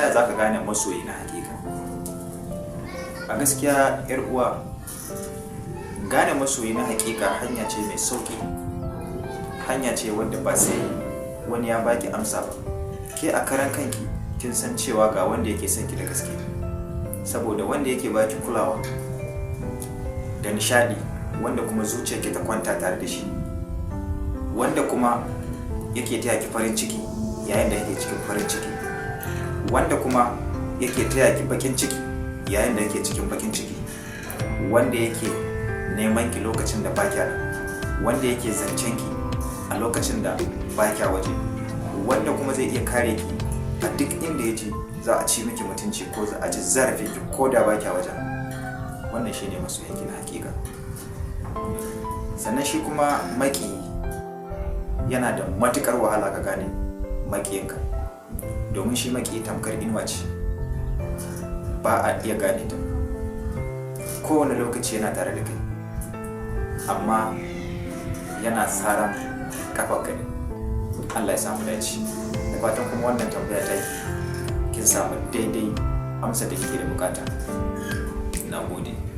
Ta yaya za ka gane masoyi na hakika? A gaskiya, 'yar uwa, gane masoyi na hakika hanya ce mai sauki, hanya ce wadda ba sai wani ya baki amsa ba. Ke a karan kanki kin san cewa ga wanda yake son ki da gaske, saboda wanda yake baki kulawa da nishadi, wanda kuma zuciyarki ta kwanta tare da shi, wanda kuma yake taya ki farin ciki yayin da yake cikin farin ciki, wanda kuma yake taya ki bakin ciki yayin da yake cikin bakin ciki, wanda yake neman ki lokacin da ba kya nan, wanda yake zancen ki a lokacin da ba kya waje, wanda kuma zai iya kare ki a duk inda ya ji za a ci miki mutunci ko za a ci zarafin ki, ko da ba kya wajen. Wannan shine masoyanki na hakika. Sannan shi kuma maki yana da matukar wahala ka gane makiyinka, domin shi maki tamkar inuwa ce, ba a iya gane ta. Kowane lokaci yana tare da kai, amma yana tsaran kafarka ne. Allah ya samu dace. Da fatan kuma wannan tambaya ta kin samu daidai amsa da kike da bukata. Na gode.